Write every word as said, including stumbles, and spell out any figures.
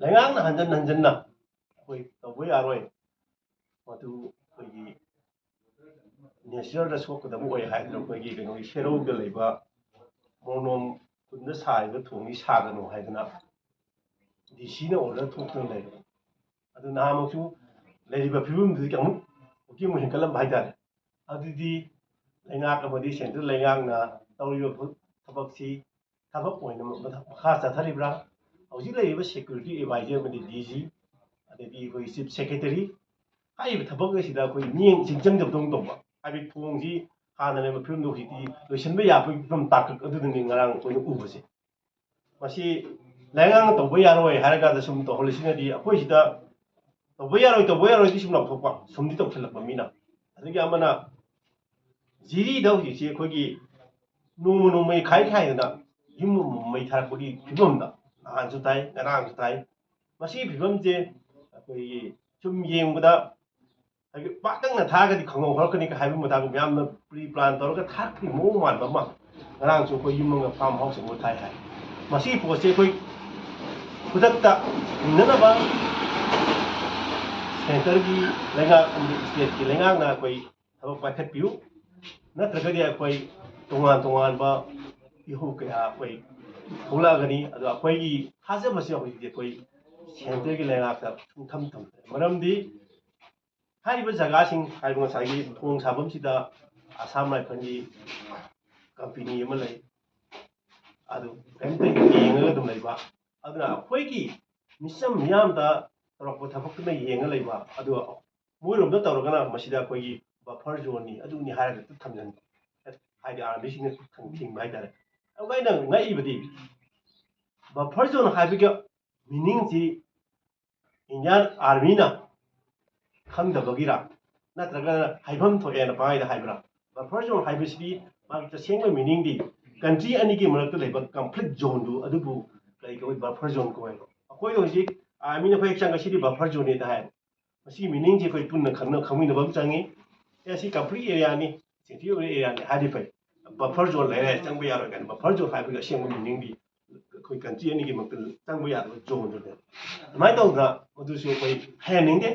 ꯂꯩꯉꯥꯛꯅ ꯍꯟꯖꯟ ꯍꯟꯖꯟꯅ ꯑꯩꯈꯣꯏ ꯇꯧꯕ ꯌꯥꯔꯣꯏ, ꯃꯗꯨ ꯑꯩꯈꯣꯏꯒꯤ ꯅꯦꯆꯔꯗ ꯁꯣꯛꯀꯗꯕ ꯑꯣꯏ ꯍꯥꯏꯗꯅ ꯑꯩꯈꯣꯏꯒꯤ ꯀꯩꯅꯣꯒꯤ ꯁꯦꯔꯧꯗ ꯂꯩꯕ ꯃꯣꯅꯣꯝ ꯈꯨꯟꯗ ꯁꯥꯔꯤꯕ ꯊꯣꯡꯁꯤ ꯁꯥꯒꯅꯨ ꯍꯥꯏꯗꯅ ꯗꯤ ꯁꯤꯅ ꯑꯣꯔꯗꯔ ꯊꯣꯛꯇꯨꯅ ꯂꯩꯔꯦ꯫ ꯑꯗꯨ ꯅꯍꯥꯟꯃꯨꯛꯁꯨ ꯂꯩꯔꯤꯕ ꯐꯤꯕꯝꯗꯨꯗꯒꯤ ꯑꯃꯨꯛ ꯑꯃꯨꯛꯀꯤ ꯑꯃꯨꯛ ꯍꯦꯟꯒꯠꯂꯝꯕ ꯍꯥꯏꯇꯥꯔꯦ꯫ ꯑꯗꯨꯗꯤ ꯂꯩꯉꯥꯛ ꯑꯃꯗꯤ ꯁꯦꯟꯇ꯭ꯔꯦꯜ ꯂꯩꯉꯥꯛꯅ ꯇꯧꯔꯤꯕ ꯊꯕꯛꯁꯤ ꯊꯕꯛ ꯑꯣꯏꯅ ꯃꯊ- ꯃꯈꯥ ꯆꯠꯊꯔꯤꯕ꯭ꯔꯥ? ꯍꯧꯖꯤꯛ ꯂꯩꯔꯤꯕ ꯁꯦꯀ꯭ꯌꯨꯔꯤꯇꯤ ꯑꯦꯗꯚꯥꯏꯖꯔ ꯑꯃꯗꯤ ꯗꯤ ꯖꯤ, ꯑꯗꯒꯤ ꯑꯩꯈꯣꯏ ꯆꯤꯐ ꯁꯦꯀ꯭ꯔꯦꯇꯔꯤ ꯍꯥꯏꯔꯤꯕ ꯊꯕꯛ ꯑꯁꯤꯗ ꯑꯩꯈꯣꯏ ꯃꯤꯠꯌꯦꯡ ꯆꯤꯡꯖꯪꯗꯕꯗꯧꯅ ꯇꯧꯕ, ꯍꯥꯏꯕꯗꯤ ꯊꯣꯡꯁꯤ ꯍꯥꯟꯅ ꯂꯩꯕ ꯐꯤꯕꯝꯗꯣ ꯍꯧꯖꯤꯛꯇꯤ ꯂꯣꯏꯁꯤꯟꯕ ꯌꯥꯕꯒꯤ ꯐꯤꯕꯝ ꯇꯥꯛꯀꯛ ꯑꯗꯨꯗꯨꯅꯤ ꯉꯔꯥꯡ ꯑꯩꯈꯣꯏꯅ ꯎꯕꯁꯦ꯫ ꯃꯁꯤ ꯂꯩꯉꯥꯛꯅ ꯇꯧꯕ ꯌꯥꯔꯣꯏ ꯍꯥꯏꯔꯀꯥꯟꯗ ꯁꯨꯝ ꯇꯧꯍꯜꯂꯤꯁꯤꯅꯗꯤ ꯑꯩꯈꯣꯏ ꯁꯤꯗ ꯇꯧꯕ ꯌꯥꯔꯣꯏ, ꯇꯧꯕ ꯌꯥꯔꯣꯏꯗꯤ ꯁꯨꯝ ꯂꯥꯎꯊꯣꯛꯄ, ꯁꯨꯝꯗꯤ ꯇꯧꯁꯤꯜꯂꯛꯄ ꯃꯤꯅ꯫ ꯑꯗꯒꯤ ꯑꯃꯅ ꯖꯤꯔꯤꯗ ꯍꯧꯖꯤꯛꯁꯤ ꯑꯩꯈꯣꯏꯒꯤ ꯅꯣꯡꯃ ꯅꯣꯡꯃꯒꯤ ꯈꯥꯏ ꯈꯥꯏꯗꯅ ꯌꯨꯝ ꯑꯃꯃꯝ ꯃꯩ ꯊꯥꯔꯛꯄꯒꯤ ꯐꯤꯕꯝꯗ ꯅꯍꯥꯟꯁꯨ ꯇꯥꯏ, ꯉꯔꯥꯡꯁꯨ ꯇꯥꯏ꯫ ꯃꯁꯤꯒꯤ ꯐꯤꯕꯝꯁꯦ ꯑꯩꯈꯣꯏꯒꯤ ꯁꯨꯝ ꯌꯦꯡꯕꯗ ꯍꯥꯏꯗꯤ ꯄꯥꯛꯇꯛꯅ ꯊꯥꯔꯒꯗꯤ ꯈꯪꯍꯧ ꯍꯧꯔꯛꯀꯅꯤ ꯍꯥꯏꯕ ꯃꯇꯥꯡꯗ ꯌꯥꯝꯅ ꯄ꯭ꯔꯤ ꯄ꯭ꯂꯥꯟ ꯇꯧꯔꯒ ꯊꯥꯔꯛꯄꯒꯤ ꯃꯑꯣꯡ ꯃꯥꯟꯕ ꯑꯃ ꯉꯔꯥꯡꯁꯨ ꯑꯩꯈꯣꯏ ꯌꯨꯝ ꯑꯃ ꯐꯥꯔꯝ ꯍꯥꯎꯁ ꯑꯃ ꯊꯥꯏ ꯍꯥꯏ꯫ ꯃꯁꯤꯒꯤ ꯄꯣꯠꯁꯦ ꯑꯩꯈꯣꯏ ꯈꯨꯗꯛꯇ ꯍꯤꯡꯅꯅꯕ ꯁꯦꯟꯇꯔꯒꯤ ꯂꯩꯉꯥꯛ ꯑꯃꯗꯤ ꯁ꯭ꯇꯦꯠꯀꯤ ꯂꯩꯉꯥꯛꯅ ꯑꯩꯈꯣꯏ ꯊꯕꯛ ꯄꯥꯏꯈꯠꯄꯤꯌꯨ, ꯅꯠꯇ꯭ꯔꯒꯗꯤ ꯑꯩꯈꯣꯏ ꯇꯣꯉꯥꯟ ꯇꯣꯉꯥꯟꯕ ꯏꯍꯧ ꯀꯌꯥ ꯑꯩꯈꯣꯏ ꯊꯣꯛꯂꯛꯑꯒꯅꯤ꯫ ꯑꯗꯣ ꯑꯩꯈꯣꯏꯒꯤ ꯊꯥꯖꯕꯁꯦ ꯍꯧꯖꯤꯛꯇꯤ ꯑꯩꯈꯣꯏ ꯁꯦꯟꯇꯔꯒꯤ ꯂꯩꯉꯥꯛꯇ ꯁꯨꯡꯊꯝ ꯊꯝꯗ꯭ꯔꯦ꯫ ꯃꯔꯝꯗꯤ ꯍꯥꯏꯔꯤꯕ ꯖꯒꯥꯁꯤꯡ ꯍꯥꯏꯔꯤꯕ ꯉꯁꯥꯏꯒꯤ ꯊꯣꯡ ꯁꯥꯐꯝꯁꯤꯗ ꯑꯁꯥꯝ ꯔꯥꯏꯐꯜꯒꯤ ꯀꯝꯄꯦꯅꯤ ꯑꯃ ꯂꯩ, ꯑꯗꯨ ꯀꯔꯤꯝꯇ ꯌꯦꯡꯉꯒ ꯑꯗꯨꯝ ꯂꯩꯕ꯫ ꯑꯗꯨꯅ ꯑꯩꯈꯣꯏꯒꯤ ꯃꯤꯆꯝ ꯃꯤꯌꯥꯝꯗ ꯇꯧꯔꯛꯄ ꯊꯕꯛꯇꯨꯅ ꯌꯦꯡꯉ ꯂꯩꯕ꯫ ꯑꯗꯨꯒ ꯃꯣꯏꯔꯣꯝꯗ ꯇꯧꯔꯒꯅ ꯃꯁꯤꯗ ꯑꯩꯈꯣꯏꯒꯤ ꯕꯐꯔ ꯖꯣꯟꯅꯤ ꯑꯗꯨꯅꯤ ꯍꯥꯏꯔꯒ ꯍꯦꯛꯇ ꯊꯝꯖꯤꯟꯕ, ꯍꯥꯏꯗꯤ ꯑꯥꯔꯃꯤꯁꯤꯡꯅ ꯊꯤꯡꯕ ꯍꯥꯏꯇꯥꯔꯦ꯫ ꯑꯗꯨꯒ ꯑꯩꯅ ꯉꯛꯏꯕꯗꯤ ꯕꯐꯔ ꯖꯣꯟ ꯍꯥꯏꯕꯒꯤ ꯃꯤꯅꯤꯡꯁꯤ ꯏꯟꯗꯤꯌꯥꯟ ꯑꯥꯔꯃꯤꯅ ꯈꯪꯗꯕꯒꯤꯔ ꯅꯠꯇ꯭ꯔꯒꯅ ꯍꯥꯏꯐꯝ ꯊꯣꯛꯑꯦꯅ ꯄꯪꯍꯥꯏꯗ ꯍꯥꯏꯕ꯭ꯔꯥ? ꯕꯐꯔ ꯖꯣꯟ ꯍꯥꯏꯕꯁꯤꯗꯤ ꯃꯥꯒꯤ ꯇꯁꯦꯡꯕ ꯃꯤꯅꯤꯡꯗꯤ ꯀꯟꯇ꯭ꯔꯤ ꯑꯅꯤꯒꯤ ꯃꯔꯛꯇ ꯂꯩꯕ ꯀꯟꯐ꯭ꯂꯤꯛ ꯖꯣꯟꯗꯨ ꯑꯗꯨꯕꯨ ꯀꯔꯤ ꯀꯧꯏ? ꯕꯐꯔ ꯖꯣꯟ ꯀꯧꯋꯦꯕ꯫ ꯑꯩꯈꯣꯏꯅ ꯍꯧꯖꯤꯛ ꯑꯥꯔꯃꯤꯅ ꯑꯩꯈꯣꯏ ꯍꯦꯛ ꯆꯪꯉꯒ ꯁꯤꯗꯤ ꯕꯐꯔ ꯖꯣꯟꯅꯤꯗ ꯍꯥꯏ꯫ ꯃꯁꯤꯒꯤ ꯃꯤꯅꯤꯡꯁꯤ ꯑꯩꯈꯣꯏ ꯄꯨꯟꯅ ꯈꯪꯅ ꯈꯪꯃꯤꯟꯅꯕ ꯑꯃ ꯆꯪꯉꯤ꯫ ꯑꯦ, ꯁꯤ ꯀꯟꯐ꯭ꯂꯤꯛ ꯑꯦꯔꯤꯌꯥꯅꯤ, ꯁꯦꯟꯁꯤꯇꯤꯚ ꯑꯦꯔꯤꯌꯥꯅꯤ ꯍꯥꯏꯗꯤ ꯐꯩ꯫ ꯕꯐꯔ ꯖꯣꯟ ꯂꯩꯔꯦ, ꯆꯪꯕ ꯌꯥꯔꯣꯏ ꯀꯥꯏꯅ ꯕꯐꯔ ꯖꯣꯟ ꯍꯥꯏꯕꯒꯤ ꯑꯁꯦꯡꯕ ꯃꯤꯅꯤꯡꯗꯤ ꯑꯩꯈꯣꯏ ꯀꯟꯇ꯭ꯔꯤ ꯑꯅꯤꯒꯤ ꯃꯔꯛꯇ ꯆꯪꯕ ꯌꯥꯗꯕ ꯖꯣꯟꯗꯨꯅꯦꯕ꯫ ꯑꯗꯨꯃꯥꯏꯅ ꯇꯧꯗꯅ ꯃꯗꯨꯁꯨ ꯑꯩꯈꯣꯏ ꯍꯩꯍꯟꯅꯤꯡꯗꯦ꯫